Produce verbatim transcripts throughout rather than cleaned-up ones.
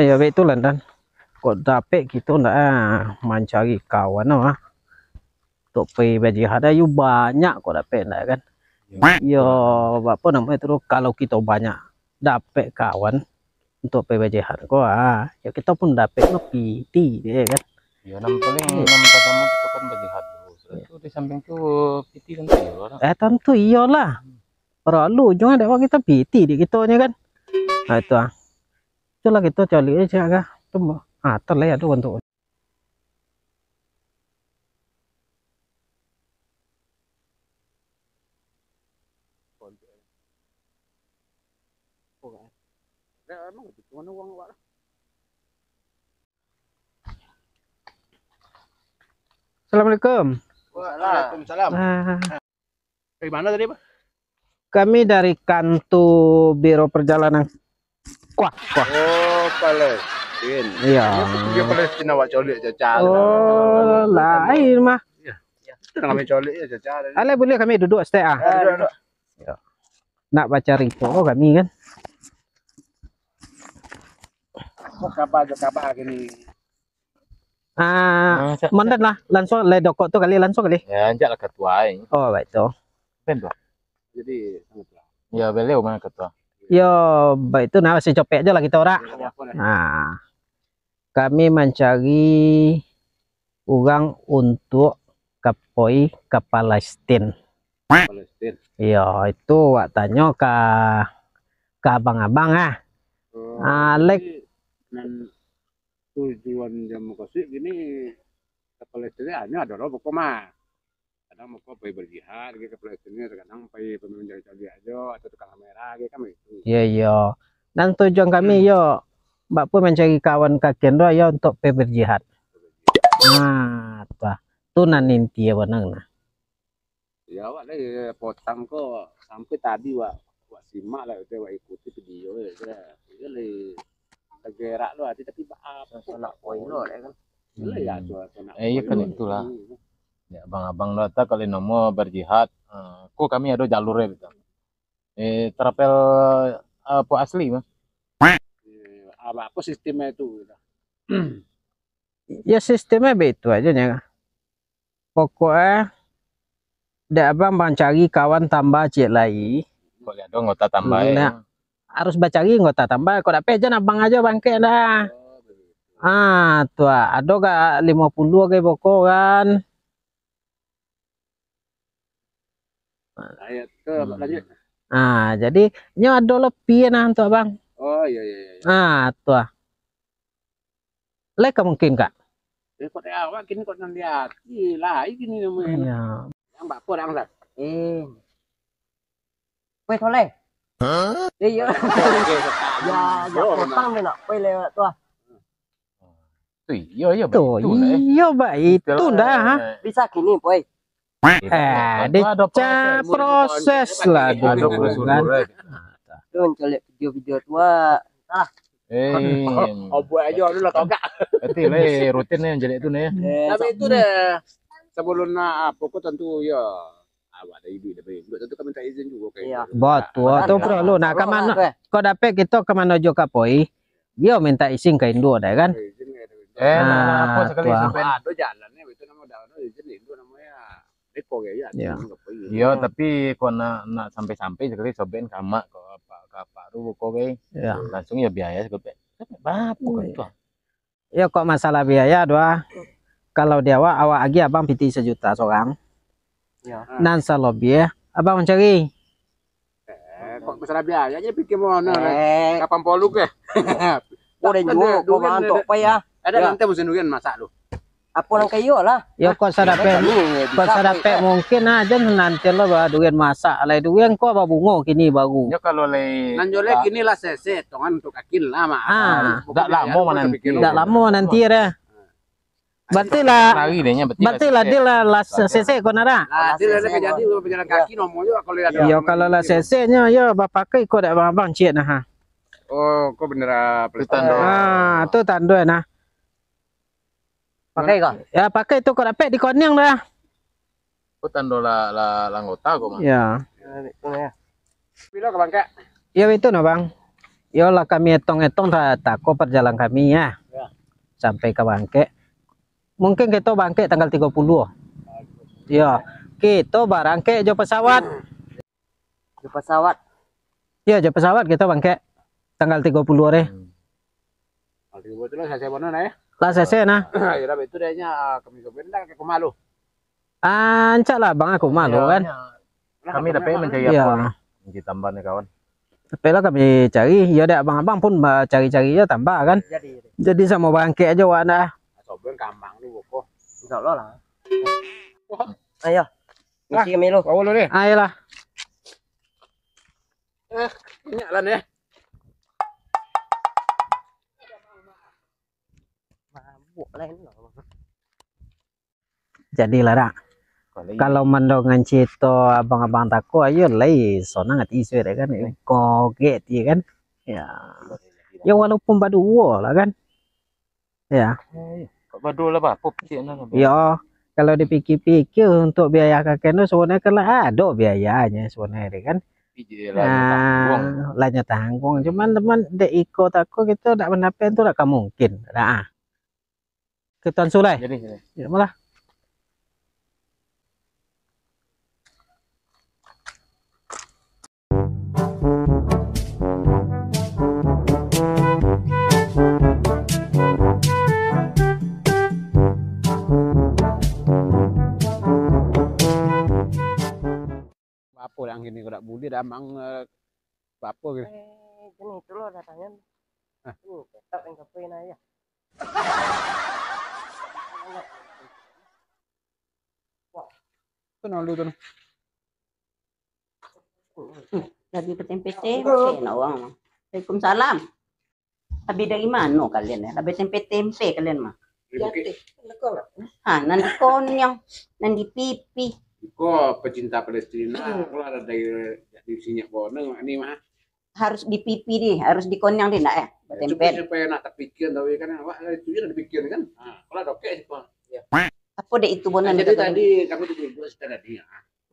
Yo, baik tu lah, Dan. Kok dapek kito ndak, ah, mancari kawan, ah. Untuk pai bajihad, ayo banyak kok dapek ndak, kan? Yo, bapo namo itu tu, kalau kito banyak dapek kawan untuk pai bajihad ko, ah, yo kito pun dapek no piti, yo kan? Yo, nan paling, nan partamo kito kan bajihad dulu. Sudah tu di samping tu piti kan iyo lah. Eh, tantu iyolah. Paralu ujuang dek awak kito piti di kito nyo kan. Nah, itu ah. Itulah kito caliak aja kah. Tu ah, terlihat tu untuk Assalamualaikum. Waalaikumsalam. Ah. Dari mana tadi, Pak? Kami dari kantor Biro Perjalanan. Kuah, kuah. Oh, Palestin. Iya. Dia Palestin awak colik caca. Oh, lain mah. Iya. Itu kami colik ya caca. Alai boleh kami duduk setek ah? Ya, duduk, duduk. Ya. Nak bacarito kami kan. Apa kabar, apa kabar gini? Ah, ah, sa-, mandan lah, langsung lai dokok tu kali, langsung kali. Ya, anjaklah ketua ai. Oh, baik tu. Ben tu. Jadi, ya, beliau mah ketua. Yo, baik tu nah, si copek aja lah kita orang. Ya, apa dah? Nah, kami mancari urang untuk ka pai ka Palestin. Palestin. Yo, itu wak tanyo ka, ka abang-abang ah. Oh, ah, Lek. Jadi, nan tujuan jo mukasuik gini, ka Palestin hanyo ado lo pokok mah. Kadang mako pai berjihad, ka Palestin, kadang pai pamain caliak-caliak ajo, atau tukang kamera, kan begitu. Iyo, iyo. Nan tujuan kami, yo, bak pai mancari kawan kakian tu, yo, untuk pai berjihad. Nah, tu. Tu nan inti bana nah. Ya, awak lai potang ko sampai tadi, wak, wak simak lah, wak ikuti video, yo, yo, lai tagerak lo ati, tapi baa, sanak poin lo, kan. Lai ado sanak. Eh, iyo, kan itulah. Ya, abang-abang lo, tak kali nomo berjihad. Ah, ko kami ado jalur e, gitu. Eh, terapel, eh, po asli mah. Eh, apa, apa sistemnya itu, gitu? Ya, sistemnya baitu aja nya. Pokoknya, dek abang mancari kawan tambah ciek lai. Kok ado anggota tambah, nah, eh? Harus bacari anggota tambah. Kok dapek jan abang aja bangkek dah. Ah, tu ah. Ado gak limo puluah gai boko kan. Ayo, tu, lanjut. Ah, jadi, nyo ado lebih nah untuk abang. Oh, iya, iya, iya. Ah, tu ah. Lai ka mungkin, Kak? Eh, kok dek awak kini kok nan di ati lai kini namonyo. Iya. Yang bak apa dah, Kak? Eh. Weh, Soleh. Hah? Eh, iya. Ya, ya, potang ni nak. Weh, lewat tu ah. Tu, iya, iya, tu, baitu lah, eh. Iya, baitu dah, ha. Bisa kini, Boy. Eh, ado proses lah dulu, kan. Tu mancolek video-video tua. Ah. Eh. Obuak aja dulu lah, togak. Berarti lah rutin ni mancolek tu ni. Eh, tapi itu dah. Sebelum nak apa, kau tentu ya. Awak dah iduik dah baik. Tentu kami minta izin juga, kayak. Iya. Betul, tu perlu. Nah, kau dapek kito ka mano jo ka poi? Iyo minta izin ka induak dah kan? Eh, nah, apa sakali tu. Ado jalan ni, itu namo dah ado izin induak namonyo. Deko ge ya. Iyo, tapi kok nak, nak sampai-sampai sakali sobekan ka amak, ka apak, ka apak tu kok ge. Iyo. Langsung yo biaya sakali. Bapo kok tu? Iyo, kok masalah biaya tu ah. Kalau di awak, awak agiah abang piti sajuta sorang. Iyo. Nan salobiah abang mancari. Eh, kok masalah biaya aja pikir mau anu, eh. Kapan polu ke? Udah jual, kok mantok, Pak, ya? Ada nanti musim durian masak lu. Apa nang kayo lah? Yo, kok sadapek, kok sadapek mungkin aja nanti lo ba durian masak. Lai durian kok babungo kini baru. Yo, kalau lai nan jolek kini lah sese, tongan untuk kakin lah, Mak. Ah. Dak lamo mananti. Dak lamo mananti dah. Berarti lah, berarti lah dia lah, lah sesek kau nak dah. Ah, dia lah jadi berjalan kaki nomor juga kalau ada. Yo, kalau lah seseknyo, yo, bapakai kau dak abang-abang ciek nah, ha. Oh, kau bendera Palestina. Ah, tu tando nah. Pakai kau? Ya, pakai tu kau dapek di koning dah. Kau tando lah, lah, lah anggota kau mah. Ya. Bila kau bangkak? Ya, itu nah, Bang. Yo lah kami etong-etong ta-, tako parjalan kami ya. Ya. Sampai ka barangkek. Mungkin kito barangkek tanggal tigo puluh. Yo, kito barangkek jo pesawat. Jo pesawat. Yo, jo pesawat kito barangkek tanggal tigo puluh deh. Hmm. Tanggal tigo puluh tu lah selesai bono nah ya. Lah selesai nah. Ya lah, itu dia nya, ah, kami sopian dah ka rumah lu. Ancak lah abang aku malu kan. Kami dapek mancari apo? Mancari tambah ni kawan. Dapek lah kami cari. Yo dek abang-abang pun bacari-cari yo tambah kan. Jadi, jadi. Jadi samo barangkek ajo wak dah. Sobrang kambang ni buko. Insyaallah lah. Ayo. Misi kami lu. Ayolah. Eh, minyak lah ni. Mabuk lain. Jadi lah dak. Kalau mandongan carito abang-abang tako, ayo lai sonang ati isuak dek kan. Kogek ti kan. Ya. Ya walaupun baduo lah kan. Ya. Kok baduo lah bapo kecik nah. Ya, kalau dipikir-pikir untuk biaya kakek tu sebenarnya kan lah ado biayanya sebenarnya kan. Nah, lah nyo tangguang. Cuman teman dek iko tako kito dak mandapek tu dak ka mungkin. Nah. Ke Tuan Sulai. Jadi, jadi. Ya, malah. Apo yang kini kau dak bulih dah mang, eh, apo gitu? Eh, jenih tu lo datangan. Hah? Ini tetap yang kapoin aja. Wah. Tu nah lu tu nah. Lagi petem-petem, nak orang. Waalaikumsalam. Habis dari mano kalian, eh? Habis tempe-tempe kalian mah. Dari bukik. Ha, nan di konyang, nan di pipi. Iko pecinta Palestina, aku lah dari, dari sini bono ni mah. Harus di pipi ni, harus di konyang ni, nak, eh? Ya, betempe. Cukup supaya nak terpikir, tahu kan, awak lah itu je nak dipikir kan. Ha, kalau dokek sih, Bang. Ya. Apa dek itu bono? Nah, jadi tadi kami tu juga sudah tadi ya.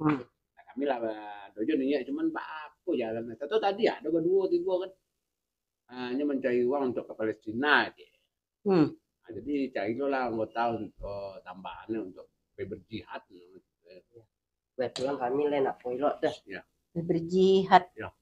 Hmm. Nah, kami lah, eh, dojo ni ya, cuman apa jalan. Tahu tadi ada berdua tiga kan. Ah, nyo mancari uang untuk ka Palestina, cek. Hmm. Ah, jadi cari lo lah anggota untuk tambahan untuk pai berjihad. Kebetulan kami lah nak pai lo dah. Ya. Berjihad. Ya.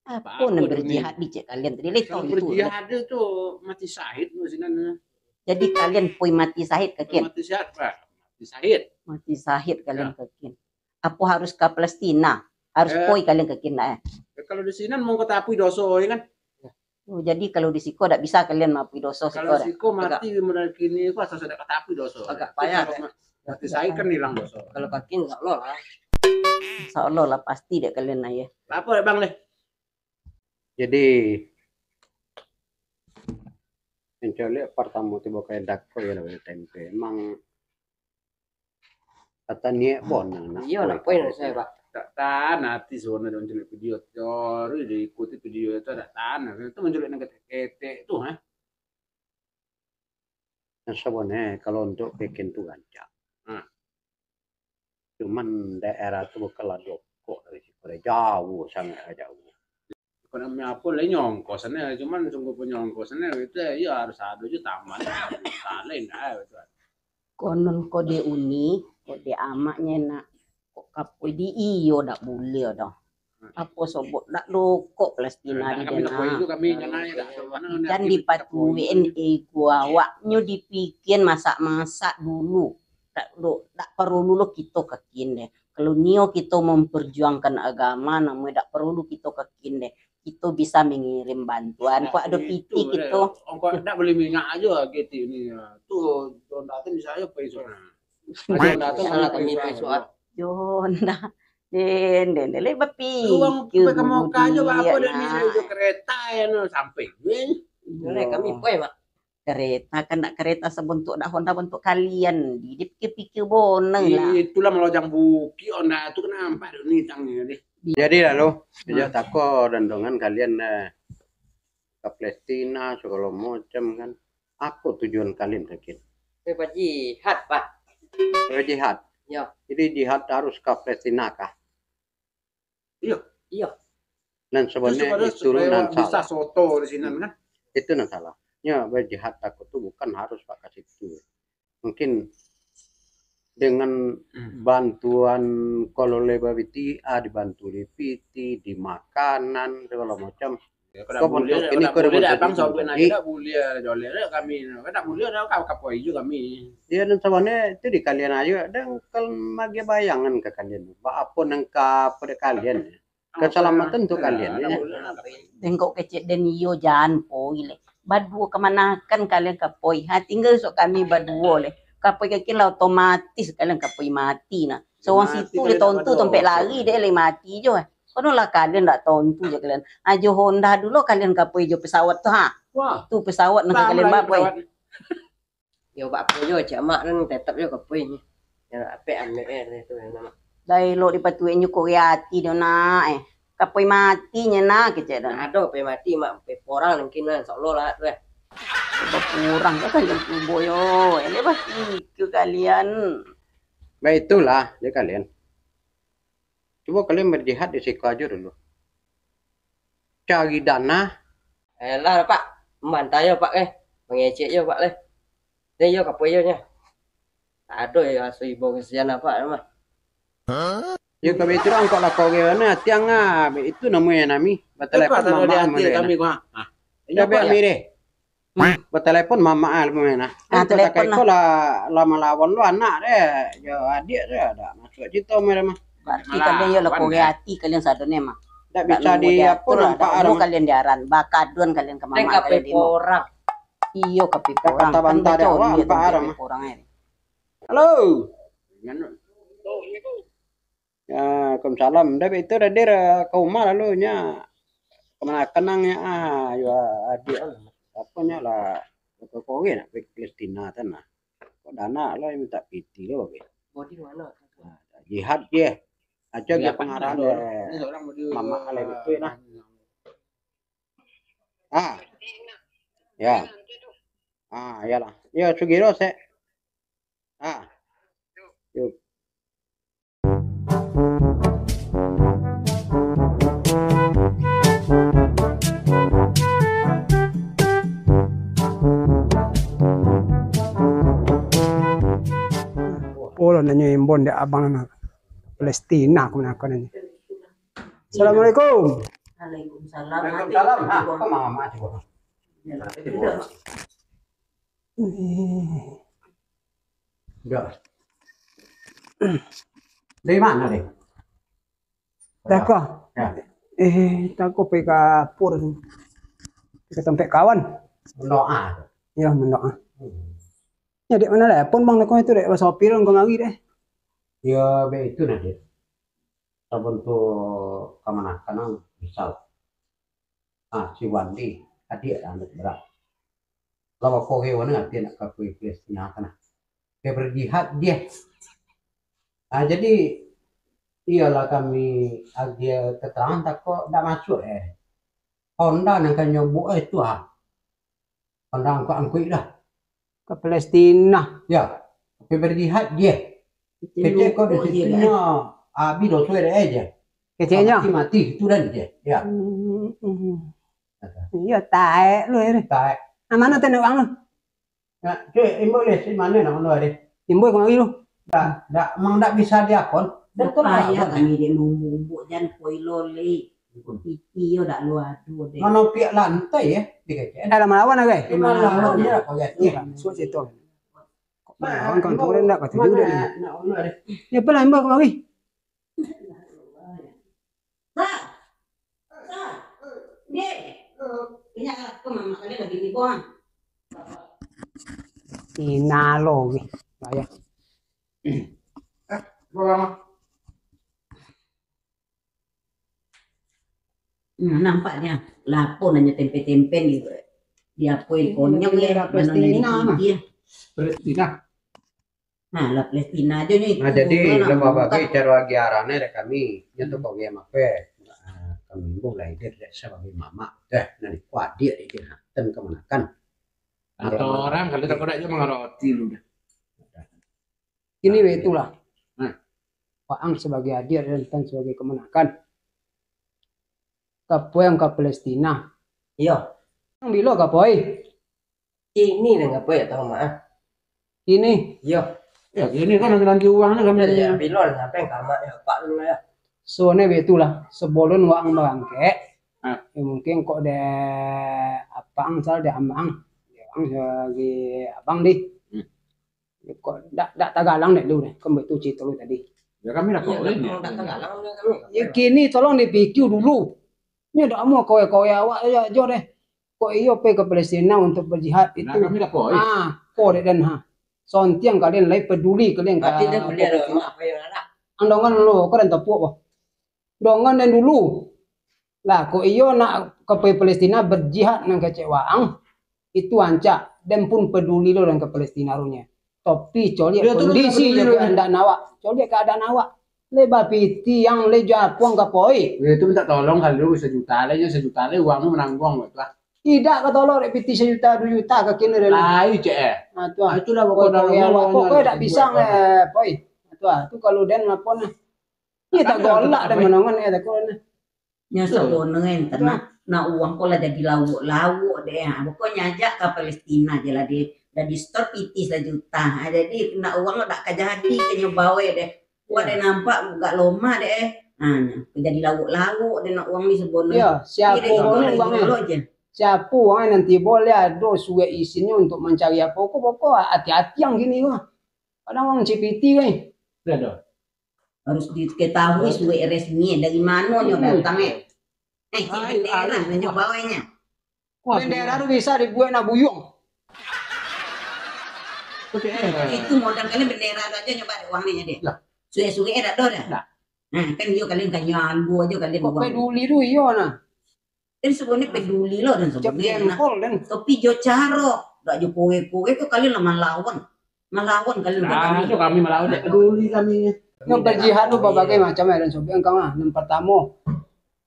Apo nan berjihad di cek kalian tadi? Kalau berjihad tu mati syahid tu sinan. Jadi kalian pai mati syahid ka kin? Mati syahid, Pak. Mati syahid. Mati syahid kalian ka kin. Apo harus ka Palestina? Harus pai kalian ka kin, eh? Ya, kalau di sinan mau kata apui doso, ya kan? Oh, jadi kalau di siko dak bisa kalian maapui doso siko dak? Kalau siko mati model kini ko asal sudah kata apui doso. Agak payah, kalau mati syahid kan hilang doso. Kalau ka kin insyaallah lah. Insyaallah lah pasti dek kalian lah ya. Apo dek Bang leh? Jadi, yang caliak pertama tiba kayak dako ya lah tempe. Emang Kata niat bon nak. Iyo, nak poin saya, Pak. Tak tahan hati sebenarnya untuk video. Cari diikuti video itu tak tahan. Itu menculik nang ketek-ketek tu, ha? Nah, sebenarnya kalau untuk bikin tu rancak. Hmm. Cuman daerah tu bukanlah dokok dari situ, jauh sangat jauh. Ekonomi apo lai nyongko sana, cuman sungguh pun nyongko sana itu ya harus ado je taman, salin dah itu. Konon kode uni, kode amaknya nak kok kapui di iyo dak boleh dah. Apo sobok dak dokok Palestina di dena. Dan dipatuin ego awaknyo dipikian masak-masak dulu. Dak do, dak parlu lo kito kakin deh. Kalau nio kito memperjuangkan agama, namonyo dak parlu kito kakin deh. Kito bisa mengirim bantuan. Kok ado piti kito. Ongkos dak beli minyak ajo G T ini. Tu Honda tu bisa ajo pai suara. Honda tu salah kami pai suara. Honda. Den, den, den, lai bapikir. Uang pai kamu kajo apo dak bisa itu kereta ya no sampai. Lai kami pai, Mak. Kereta kan dak kereta sebentuk dak Honda bentuk kalian. Dipikir-pikir bonang lah. Itulah melojang bukit Honda tu kan nampak dek ni tangnyo deh. Jadi lalu, sejak tako dan dengan kalian dah ke Palestina segala macam kan. Apa tujuan kalian kakin? Berjihad, Pak. Berjihad. Ya. Jadi jihad harus ke Palestina kah? Iya. Iya. Nan sabananyo itu nan salah. Itu nan salah. Nyo bajihad tako tu bukan harus Pak ka situ. Mungkin dengan bantuan, kalau lai babiti, ah, dibantu di piti, di makanan, sagalo macam. Kau bantu kini, kau bantu kini. Iyo, nan sabananyo itu di kalian ajo, dan kalau magiah bayangan ka kalian, baapo nan ka pada kalian. Kasalamatan tu kalian, yo. Tengok kecek den iyo jan poi leh. Baduo kamanakan kalian ka poi. Ha, tingga sok kami baduo leh. Ka poi kaki lah otomatis kalian ka poi mati nah. Sorang situ leh tontu tompek lari dek leh mati jo. Kono lah kalian dak tontu jo kalian. Ajo Honda dulu kalian ka poi jo pesawat tu ha. Tu pesawat nan ka kalian bawa poi. Yo, bak apo jo, cak mak nan tetap jo ka poi nyo. Yo, apek amek eh, tu nan. Dah elok dipatuik nyo kok ati dio nak eh. Ka poi mati nyo nak kecek dah. Ado poi mati, mak, poi porang mungkin lah, insyaallah lah tu eh. Bakurang kan yo tubo yo. Elok baki ke kalian. Baitulah, dia kalian. Cubo kalian berjihad di siko ajo dulu. Cari dana. Ayolah, Pak. Mantah yo, Pak, eh. Mangecek yo, Pak, leh. Deh, yo, kapo yo nyo. Ado yo, aso ibo kasian, Pak, mah. Yo, kami itu angkot lah kau gimana? Tiang ah, itu namanya nami. Batalepon mama kami, gua. Ah. Inyo Pak, kami deh. Batalepon mama ah, lah main ah. Ah, kan telepon lah. Lah, lah malawan lo anak deh, jo adiak deh, dak masuak cito mah. Berarti kalian yo lah korek ati kalian sadonyo mah. Dak bisa di apo nampak lah. Kalian diaran, bakaduan kalian ka mama kalian di rumah. Iyo, kapi porang. Kan bacoli tu kapi porang eh. Halo. Ya, waalaikumsalam. Dah itu dah dir ka rumah lalu nya. Kamanakan nyo ah, yo adiak. Apo nyo lah, kau nak pergi Palestina tu nah. Kok dana lo yang minta piti lo, oke. Jihad je. Aja dia pangarahan deh. Mama alai itu nah. Ah. Ya. Ah, iyalah. Yo, sugiro sek. Ah. Yuk. Oh, lah nanyo imbon dek abang nana. Palestina aku nak nanyo. Assalamualaikum. Waalaikumsalam. Waalaikumsalam. Ha, kok mama cubo? Dah. Dari mana, deh? Dah kah? Ya. Eh, tako pai ka pur. Pai ka tampek kawan. Mendoa. Ya, mendoa. Hmm. Ya, dek mana lah? Pun bang, tako itu dek basopir kau ngari deh. Ya, be itu nah, dek. Sabun tu kamanakan misal. Ah, si Wandi, adiak lah anak berak. Lawa kore wana ati nak ka kui Palestina kana. Dia berjihad dia. Ah, jadi iyalah kami agiah keterangan tako dak masuk eh. Honda nan ka nyobok eh tu ah. Honda angkuik-angkuik dah. Ka Palestina. Ya, tapi berjihad dia. Kecek kau di situ nyo, abi doso ere aja. Keceknyo? Mati, mati, itu dan dia. Ya. Hmm, hmm. Iyo, taek lu, ere. Taek. Ah, mano tu nak uang lu? Nak, cuy, imbau leh, si mano nak uang lu, ere? Imbau kau lagi lu. Dak, dak, emang dak bisa diakon. Dak tahu lah. Payah kami dek numbuk jan koi lolek. Piti yo dak lu ado deh. Mano piak lantai ya, dikecek. Dah lama lawan agai. Lama lawan ya, kau lihat. Iya, suat situ. Kok melawan kau turun dak kau tidur deh. Ya, apa lah, imbau kau lagi? Sa! Sa! Dek! Inyo lah, tu mama kalian lagi tibo, ah. Ina lo, weh. Bahaya. Eh, gua lama. Hmm, nampak dia. Lapo nanyo tempe-tempe ni. Dia apa yang konyol ya, mana Palestina, nah. Dia. Palestina. Nah, lah Palestina aja ni. Nah, jadi, lepas bagi cara agiarannya dek kami, nyo tu kau game apa? Ah, kami bu lah ide dek sebagai mamak. Dah, nanti kuat dia ide, nah, ten kemanakan. Atau orang kalau tak ada aja mengaroti lu dah. Ini itulah. Nah. Paang sebagai adia dan tan sebagai kemanakan. Ka poi ang ka Palestina? Iyo. Ang bilo ka poi? Kini lah ka poi, atau ma? Kini? Iyo. Yo, kini kan nanti-nanti uang ni kami. Yo, bilo lah, sampai ka ma, yo, Pak dulu lah, yo. So, ne baitulah, sabalun waang barangkek, ah, yo, mungkin kok dek apak ang, sal dek amak ang, dek ang, yo, di abang di. Hmm. Kok dak, dak tagalang dek lu deh, kan baitu carito lu tadi. Yo, kami lah. Iyo, kok dak, dak tagalang dek kami. Yo, kini tolong dipikia dulu. Nyo dak amuah kowe-kowe awak ajo deh. Kok iyo pai ka Palestina untuak bajihad itu. Nah, kami dak kowe. Ah, ko dek den ha. Sontiang kalian lai paduli kalian ka Palestina. Berarti den bali ado apo yo lah. Ang dongan lu, ko den tapuak bah. Dongan den dulu. Lah, kok iyo nak ka pai Palestina bajihad nan kecek waang, itu rancak. Den pun paduli lo den ka Palestina runyo. Tapi coliak kondisi jo keadaan awak. Coliak keadaan awak. Lai bapiti ang, lai jo apo ang ka poi? Yo, itu minta tolong kalu sajuta lai, jo sajuta lai uang tu manangguang tu ah. Idak ka tolong dek piti sajuta, duo juta ka kini deh. Lai, cek eh. Ah, tu ah. Ah, itulah pokok dalam. Pokok dak bisa eh, poi. Ah, tu ah. Tu kalu den lapor nah. Iyo, tak golak den manongan eh, takut nah. Nyo sabono ento nak, nak uang ko lah jadi lauak-lauak deh. Ha, pokoknyo ajak ka Palestina je lah deh. Jadi setor piti sajuta. Ha, jadi nak uang ko dak ka jadi, ka nyo bawa deh. Wak deh nampak agak lomah deh. Ha, nyo jadi lauak-lauak deh nak uang ni sabono. Iyo, siapo uang ni? Siapo uang nanti boleh ado surat isinnyo untuak mancari apo ko, pokok hati-hati ang kini ko. Kadang uang C P T kan. Dah, dah. Harus diketahui surat resmi dari mano nyo datang eh. Eh, cek bendera nyo bawa nyo. Bendera tu bisa dibuek nak buyuang. Itu modal kalian bendera tu ajo nyo bawa uang ni jadi. Surat-surat eh dak ado dah. Nah, kan iyo kalian kanyo alu ajo kalian. Kok peduli tu iyo nah. Den sabananyo peduli lo den sabananyo. Tapi jo caro, dak jo kowe-kowe ko kalian lah malawan. Malawan kalian. Nah, itu kami malawan, dak peduli kami. Nan bajihad tu babagai macam ya, den sobiang kang ah. Nan partamo,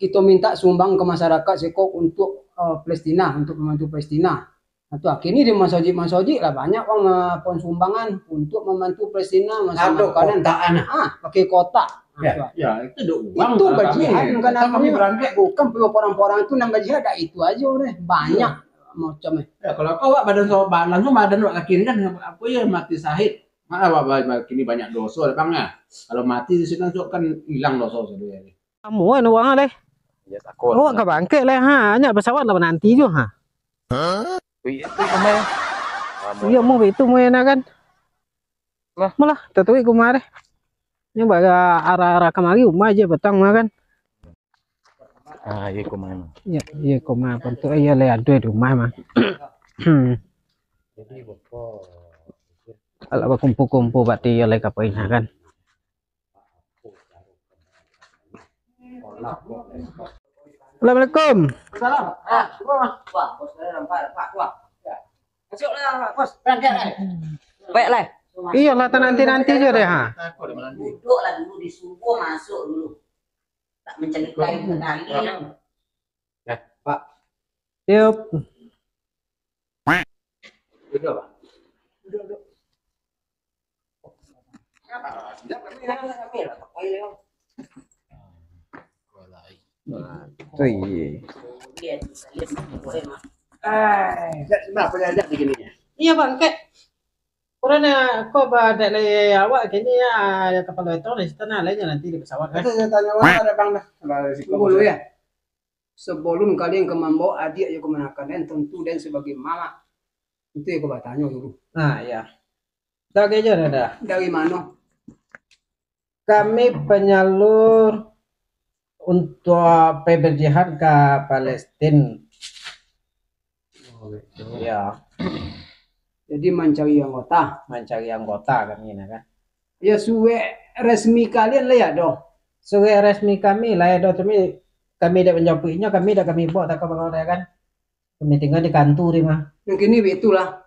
kito minta sumbang ka masyarakat siko untuak, eh, Palestina, untuak mambantu Palestina. Nah, tu, kini di masajik-masajik lah banyak urang, ah, pon sumbangan untuak mambantu Palestina masalah makanan. Ah, pakai kotak. Nah, tu. Itu bajihad kan namonyo. Bukan porang-porang tu nan bajihad, dak itu ajo deh. Banyak macam eh. Ya, kalau awak badan so-, badan tu badan awak kaki ni kan, apo yo, mati syahid. Malah awak ba-, ba-, kini banyak doso deh, Bang, ya. Kalau mati di sinan tu kan hilang doso sudah ya. Amuah urang lai. Awak ka bangkek lai, ha, nyo pesawat lah mananti jo, ha. Wih, itu rumah. Iyo, mau itu mau enak kan. Lah. Malah, tatuik rumah deh. Nyo baga arah-arah kamari rumah je patang mah kan. Ah, iyo rumah mah. Iyo, iyo rumah, bentuk iyo lai ado di rumah mah. Kalau bakumpul-kumpul berarti iyo lai ka poi nah kan. Assalamualaikum. Salam. Ah, wah, bos dah nampak, nampak. Wah. Masuklah, bos. Berangkat, eh. Baiklah. Iyolah, nanti-nanti je deh, ha. Duduklah dulu, disuruh masuk dulu. Tak mencari kain ke kali. Ya, Pak. Yup. Duduk, Pak. Duduk, duduk. Tu iye. Eh, dak sebab apa dak di sini. Iya, Bang, kek. Kurang ko ba dek lai awak kini ya, kapalo itu di situ nah, lainnya nanti di pesawat kan. Itu saya tanya awak ada Bang dah. Tunggu dulu ya. Sabalun kalian ka mambawa adiak jo kamanakan den, tantu den sabagai mamak, itu yo ka batanyo dulu. Nah, iya. Dari mano? Kami penyalur untuk pai berjihad ka Palestin. Oh, gitu. Iya. Jadi mancari anggota. Mancari anggota kami nah kan. Ya, surat resmi kalian lai ado? Surat resmi kami lai ado, tapi kami dak manjapuiknyo, kami dak kami bawa tak ka kan. Kami tinggal di kantor di mah. Yang kini baitulah.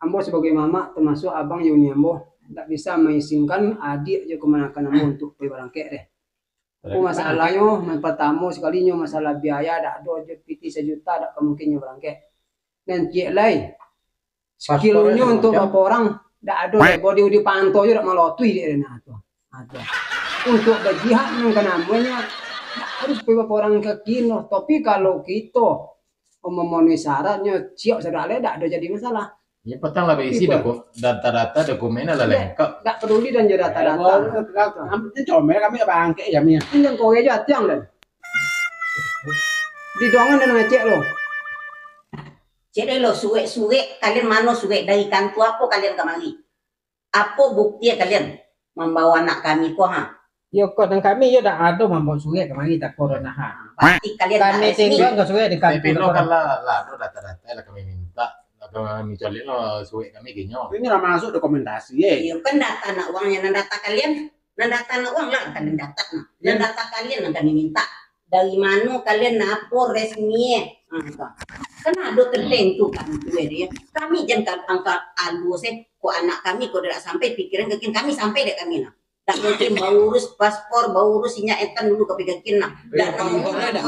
Ambo sabagai mamak, tamasuak abang jo uni ambo, dak bisa maisinkan adiak jo kamanakan ambo untuk pai barangkek deh. Ko masalahnyo, nan partamo sakalinyo masalah biaya, dak ado jo piti sajuta, dak ka mungkin nyo barangkek. Nan ciek lai, skillnyo untuk baparang, dak ado, bodi di panto jo dak malotuih dek den tu. Untuk bajihad nan ka namonyo, Harus pai baparang ka kin lo. Tapi kalau kito memenuhi syaratnyo, siap syarat lai, dak ado jadi masalah. Iyo, patang lah baisi data-data, dokumen lah lengkap. Dak peduli dan jo data-data. Comel kami bangkek kami. Ini yang kau aja tiang dan. Di dongan dan ngecek lo. Cek deh lo, surek-surek kalian mano surek dari kantua apo kalian kamari? Apo bukti kalian mambawa anak kami ko, ha? Yo, kok dan kami yo dak ado mambawa surek kamari tako doh nah, ha. Berarti kalian dak resmi. Kami tinggal ka surek di kantua. Tapi lo kan lah, lah, lo data-data lah kami minta, lah kami caliak lo surek kami kinyo. Ini lah masuk dokumentasi, eh. Iyo, kan data anak uang yang nan data kalian, nan data anak uang lah kalian data, nah. Nan data kalian nan kami minta. Dari mano kalian, apo resmi, eh? Ha, tu. Kan ado tenteng tu kan, tu, eh, dia. Kami jan ka-, angka aluih, eh. Kok anak kami, kok dak sampai pikiran ka kin, kami sampai dek kami, nah. Dak mungkin baurus paspor, baurus inyak etan dulu ka pi ka kin, nah. Dak nongol dak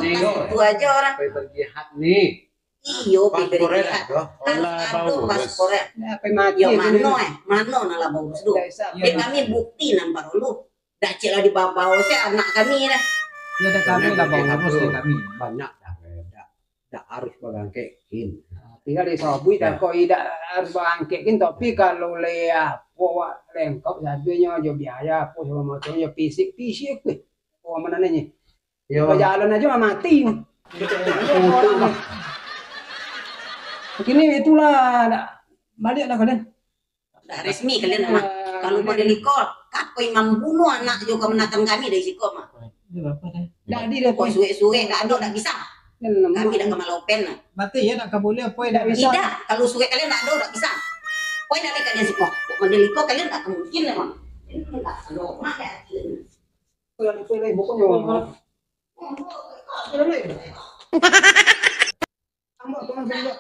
tu aja orang. Pai berjihad ni. Iyo, pai berjihad. Harus ado paspor, eh. Yo, mano, eh? Mano nan lah baurus tu? Dek kami bukti nan paralu. Dak cek lah dibawa-bawa se anak kami dah. Yo, dak kami lah baurus dek kami. Banyak dah, dak, dak harus bagangkek kin. Tinggal disabuik dah, kok idak harus bagangkek kin, tapi kalau le apo wak lengkap sadonyo, jo biaya apo sagalo macam, jo fisik, fisik kuih. Apo mano nyo? Yo. Bajalan aja lah mati. Kini itulah, dak baliak dah kalian. Dak resmi kalian mah. Kalau model iko, kako imam bunuh anak jo kamanakan kami dari siko mah. Dak di dah. Kok surek-surek dak ado, dak bisa. Kami dak kamalopen lah. Mati ya, nak kabulih apa ya, dak bisa. Tidak, kalau surek kalian dak ado, dak bisa. Koi dak kalian siko. Kok model iko kalian dak mungkin lah mah. Dak ado mah ya. Kalian itu lah bukannya. Kalian ni. Ambo tolong sendok.